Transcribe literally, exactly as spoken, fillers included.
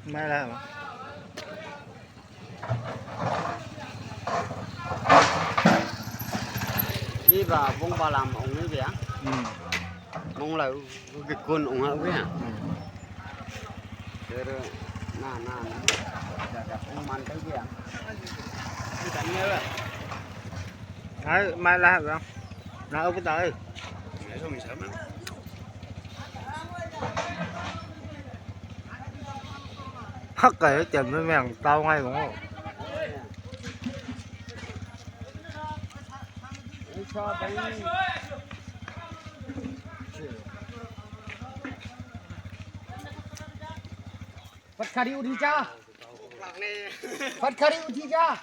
Mai lah. Iba bung balam ong ni bia. Hmm. Mong lau gikun ong ha bia. Hmm. Pero na na na. Jaga ong man kai bia. Kita ni lah. Ai mai lah bia. Na ong kita ai. Hắc cái tiệm với mèng tao ngay đúng không? Phát khá đi đi cha. Phát khá đi đi cha.